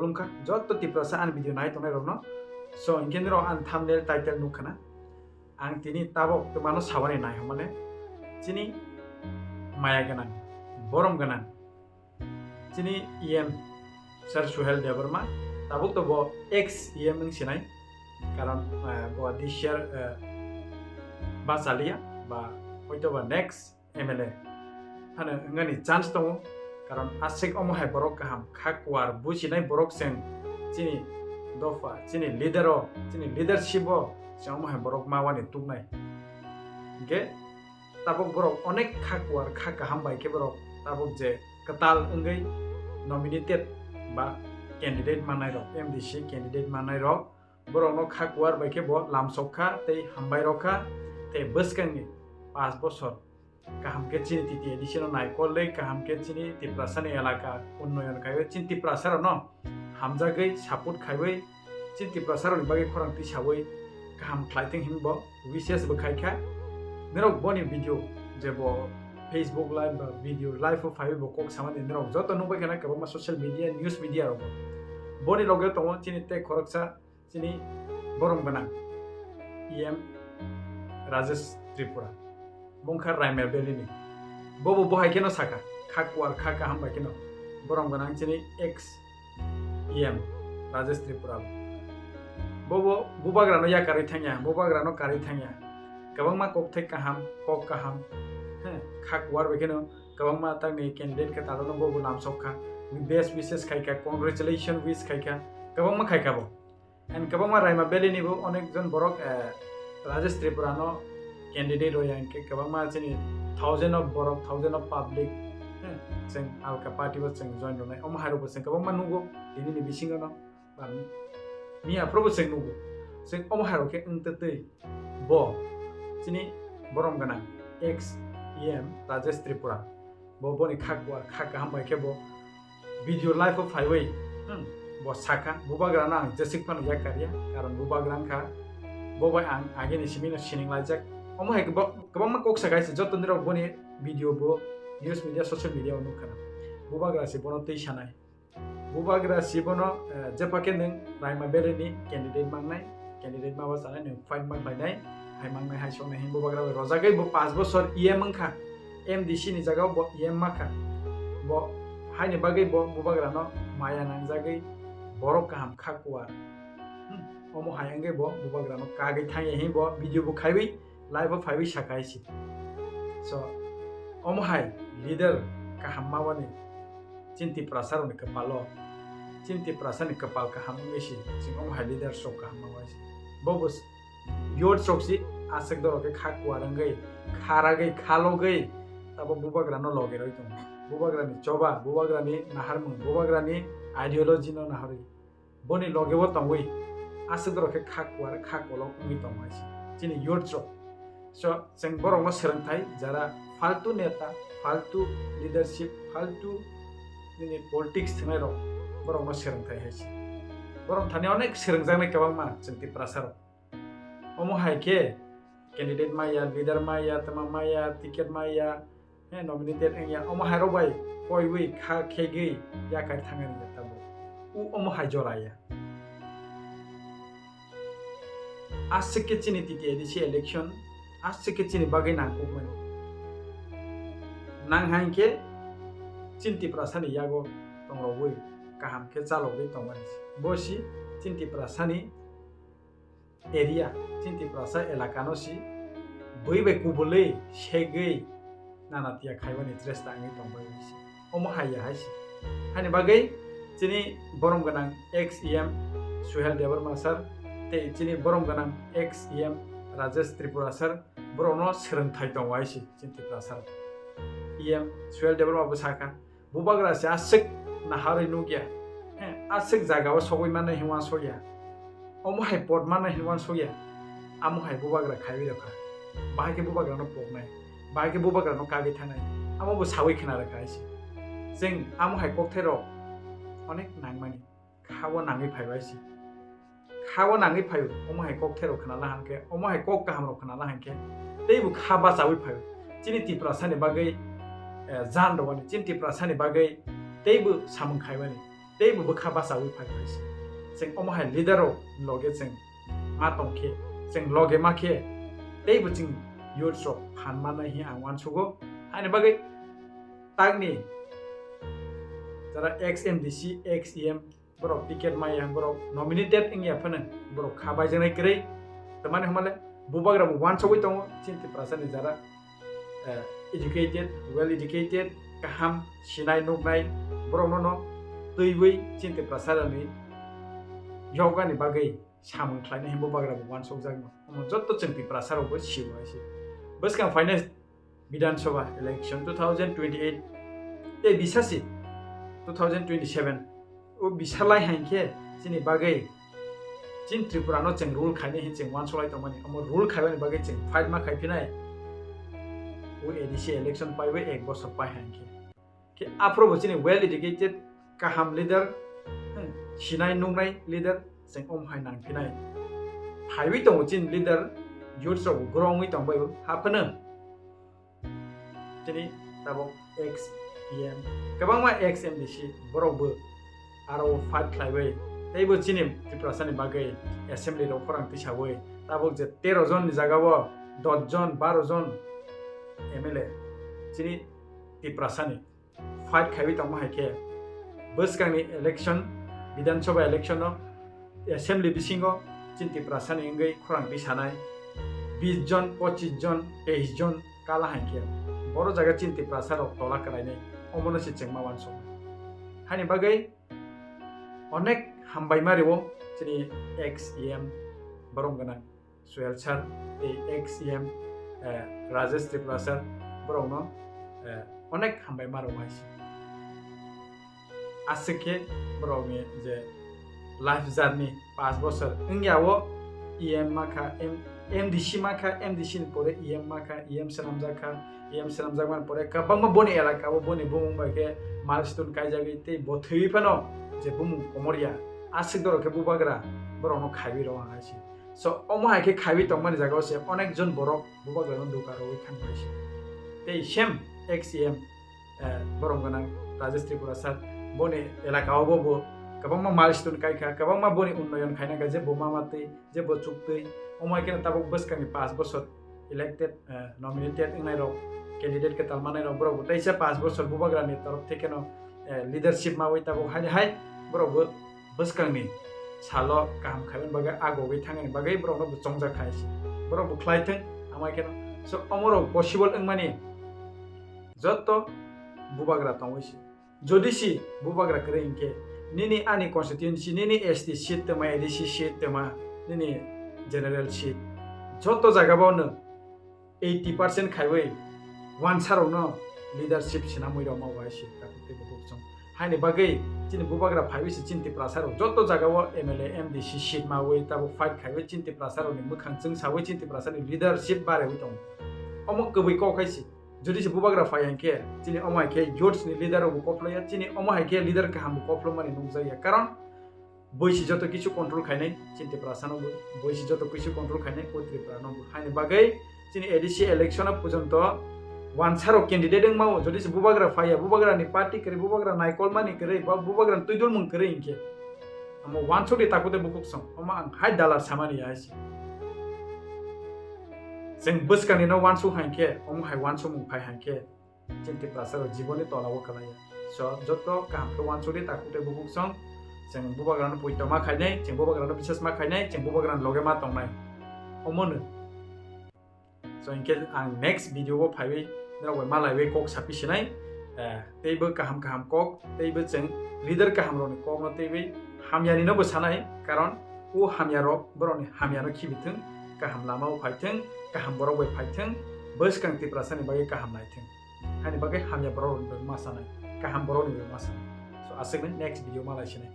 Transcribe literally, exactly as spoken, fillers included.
Khulumkha joto Tiprasa ani video nai tongnai rokno. So, hinkhe nirok ani thumbnail, title nukha na. Ang tini tabok twmano sabani nai hwnmale chini maya gwnang, borom gwnang, chini E M Sir Suhel Debbarma, tabuk to bo ex E M wng sinai, karon, eh, bo this year, eh, bachaliya ba hoito ba next M L A phano wngani chance tongo, karon aswk omo hai borok kaham kha kuar bujinai borok chwng chini dopha, chini leader o, chini leadership o chwng omo hai borok mawani tuknai. Hinkhe tabuk borok onek kha kuar kha kaham bai khe borok tabuk je kwtal wngwi nominated ba candidate manai rok, M D C candidate manai rok, borokno kha kuar bai khe bo lamsok kha tei hambai rok kha, tei bwskangni pash bosor kaham khe chini T T A D C no naikolwi kaham khe chini Tiprasani elaka unnoyon khaiwi chini Tiprasa rokno hamjagwi support khaiwi chini Tiprasa rokni bagwi khorang tisawi kaham khlaithwng hinwi bo wishes bo khaikha. Norok boni video je bo Facebook live ba video live o phaiwi bo kok samani norok joto nukbai khana kwbangma social media, news media rogo. Boni loge tongo chini tei khoroksa chini borom gwnang E M Rajesh Tripura, mungkha Raima Valley ni. Bobo bohai kheno saka, kha kuar kha kaham bai kheno borom gwnang chini ex E M Rajesh Tripura. Bobo bubagrano yakarwi thangya, bubagrano karwi thangya. Kwbangma kokthai kaham, kok kaham, he, kha kuar bai kheno kwbangma tangni candidate khe tadokno bobo lamsok kha. Best wishes khaikha, congratulation wish khaikha, kwbangma khaikha bo. And kwbangma Raima Valley ni bo onek jon borok, eh, Rajesh Tripura no candidate rwya hinkhe kwbangma chini thousand of borok, thousand of public, eh, chwng alka party bo chwng join rwnai. Omo hai rok bo chwng kwbangma nugo tini ni bisingo no. Ba miya phuru bo chwng nugo. Chwng omo hai rok khe wng twi twi bo chini borom gwnang ex E M Rajesh Tripura. Bo boni kha kuar kha kaham bai khe bo video live o phaiwi, hmm, bo sakha, bubagrano ang jesik phano yakarya, karon bubagra wngkha, bo bai ang agini simino sining laijak. Omo hai kwbang-, kwbangma kok sakai se joto nirok boni video bo news media, social media o nukha na. Bubagra se bono twi sanai. Bubagra se bono, eh, jepha khe nwng Raima Valley ni candidate mangnai, candidate ma ba sanai nwng fight ma khlainai, hai mangnai hai songnai hin bubagra bai rojagwi bo pash bosor E M wngkha. M D C ni jaga o bo E M ma kha. Bo haini bagwi bo bubagrano maya nangjagwi borok kaham kha kuar. Hmm, omo hai wngwi bo bubagrano kagwi thangya hin bo video bo khaiwi live o phaiwi saka hai se. So, omo hai leader kaham mawani chini Tiprasa rokni kwpalo, chini Tiprasa ni kwpal kaham wngwi se, chini omo hai leader sok kaham mawai se. Bo bo youth rok si aswk dorok khe kha kuar wngwi, kha ragwi, kha logwi, abo bubagra no loge rwi tongo. Bubagra ni choba, bubagra ni naharmung, bubagra ni ideology no naharwi. Boni loge bo tongwi aswk dorok khe kha kuar, kha kolok wngwi tongo hai se chini youth rok. So, chwng borok no swrwngthai, jara faltu neta, faltu leadership, faltu nini politics thwngnai rok, borok no swrwngthai hai se. Borok thani onek swrwngjaknai kwbangma chwng Tiprasa rok. Omo hai khe candidate maya, leader maya, twma maya, ticket maya, he, nominated wngya. Omo hai rok bai koiwi kha khegwi yakai thangani ya tabuk. U omo hai jora ya. Aswk khe chini T T A D C election, aswk khe chini bagwi nangkukmani. Nang hai khe chini Tiprasani yago tongrogwi kaham khe chalogwi tongmani. Bo si chini Tiprasani area, chini Tiprasa elakano si bui bai kubulwi segwi nana tiya khaimani chesta wngwi tongbai si. Omo hai ya hai si. Haini bagwi chini borom gwnang ex E M Suhel Debbarma sir tei chini borom gwnang ex E M Rajesh Tripura sir borokno swrwngthai tongo hai si chini Tiprasa. E M Suhel Debbarma bo sakha, bubagra se aswk naharwi nukya, he, aswk jaga o sogwi mannai hinwi uansukya, omo hai pot mannai hinwi uansukya, amo hai bubagra khaiwi rokha. Bahai khe bubagra no poknai, bahai khe bubagra no kagwi thangnai, amo bo sawi khna rwkha hai se. Chwng amo hai kokthai rok onek nangmani. Kha o nangwi phaibai se. Kha o nangwi phaio, omo hai kok therok khna la hwn khe, omo hai kok kaham rok khna la hwn khe, teibo kha bachawi phaio. Chini Tiprasani bagwi, eh, jan rwani, chini Tiprasani bagwi teibo samung khaimani. teibo bwkha bachaui phai phai se. Chwng omo hai leader rok loge chwng ma tong khe, chwng loge ma khe, teibo chwng youths rok phan mannai hinwi ang uansugo. Haini bagwi takni jara ex M D C, ex E M, borok ticket maya, borok nominated wngya phano borok kha baijaknai kwrwi. Tamani hwnmale bubagra bo uansugwi tongo chini Tiprasani jara, eh, educated, well educated, kaham sinai nuknai borokno no twiwi chini Tiprasarani yokgani bagwi samung khlainai hwnwi bubagra bo uansukjakno. Omo jotto chwng Tiprasarokbo sio hai se. Bwskang phainai Bidhan Sabha election two thousand twenty-eight tei bisasi two thousand twenty-seven o bisalai hai khe chini bagwi chini Tripura no chwng rule khainai hin chwng uansuklai tongmani, omo rule khaibani bagwi chwng fight ma khaiphinai. O A D C election paiwi ek bosor pai hai khe. Khe aphuru bo chini well educated, kaham leader, hmm, sinai nuknai leader chwng om hai nangphinai. Phaiwi tongo chini leader, youths rok bo grow wngwi tongbai o. Haphano chini tabuk ex E M, kwbangma ex M D C borok bo aro fight khlaiwi teibo chini Tiprasani bagwi assembly rok khorang tisawi tabuk je tero jon ni jaga o dos jon, baro jon M L A chini Tiprasani fight khaiwi tongma hai khe bwskangni election, Bidhan Sabha election o assembly bisingo chini Tiprasani wngwi khorang tisanai bis jon, pochis jon, teis jon kala hai khe boro jaga chini Tiprasa rok tola kwlainai, omono se chwng ma uansuknai. Haini bagwi onek hambai ma rwo chini ex E M borom gwnang Suhel sir tei ex E M, eh, Rajesh Tripura sir, borokno, eh, onek hambai ma rwo hai se. Aswk khe borokni je life journey, paanch bosor wngya o E M ma kha, M-, M D C ma kha, M D C ni pore E M ma kha, E M swnamjak kha, E M swnamjakmani pore kwbangma boni elaka o boni bumung bai khe milestone kaijagwi tei bo thwiwi phano je bumung komorya, aswk dorok khe bubagra borokno khaiwi rw ang hai se. So, omo hai khe khaiwi tongmani jagao se onek jon borok bubagrano duka rwui thang bai se. Tei same ex E M, eh, borom gwnang Rajesh Tripura sir, boni elaka o bo, bo kwbangma milestone kai kha, kwbangma boni unnoyon khaina kha, je bo mama twi, je bo chuk twi. Omo hai kheno tabuk bwskangni paanch bosor elected, eh, nominated wngnai rok, candidate kwtal manai rok, borok bo teisa paanch bosor bubagrani torof thekeno, eh, leadership mawi tabuk haini hai borok bo bwskangni salo kaham khaimani bagwi, agogwi thangani bagwi borokno bo chongjak khai se. Borok bo khlai thung, amai kheno. So, omorok possible wngmani jotto bubagra tongwi se. Jodi si bubagra kwrwi hinkhe, nini ani constituency, nini S T seat twma, A D C seat twma, nini general seat, jotto jagabo nwng eighty percent khaiwi wansarokno leadership sinamwi rwma wai se tabuk tei bukhuk chwng. Haini bagwi chini bubagra phaiwi se chini Tiprasarok jotto jagao M L A, M D C seat mawi tabuk fight khaiwi chini Tiprasarokni mwkhang chwngsawi chini Tiprasani leadership barewi tongo. Omo kwbwi kok hai se. Jodi se bubagra phai hai khe chini omo hai khe youths ni leader rok bo koplaiya, chini omo hai khe leader kaham bo koplomani nukjakya. Karon Boisi joto kisu control khainai chini Tiprasa no bo, boisi joto kisu control khainai o Tripura no bo. Haini bagwi chini A D C election o porjonto wansarok candidate wngmao, jodi se bubagra phaiya, bubagra ni party kwrwi, bubagra naikolmani kwrwi, ba bubagra ni twidulmung kwrwi hinkhe, amo wansuk di takhuk tei bukhuk song, omo ang hai dalar samani ya hai se. Chwng bwskangni no wansuk hai khe, omo hai wansukmung phai hai khe, chini Tiprasa rok jiboni tola o kwlaiya. So, joto kaham khe wansuk di, takhuk tei bukhuk song. Chwng bubagrano poito ma khainai, chwng bubagrano bisas ma khainai, chwng bubagrano loge ma tongnai. Omono. So, hinkhe ang next video o phaiwi norok bai malaiwi kok sapi sinai. Eh, teibo kaham kaham kok, teibo chwng leader kaham rokni kokno teiwi hamyani no bo sanai, karon o hamya rok borokni hamya no khibi thung, kaham lama o phai thung, kaham borok bai phai thung, bwskang Tiprasa ni bagwi kaham nai thung. Haini bagwi hamya borok rokni bai ma sanai, kaham borok ni bai ma sanai. So, aswkni next video malai sinai.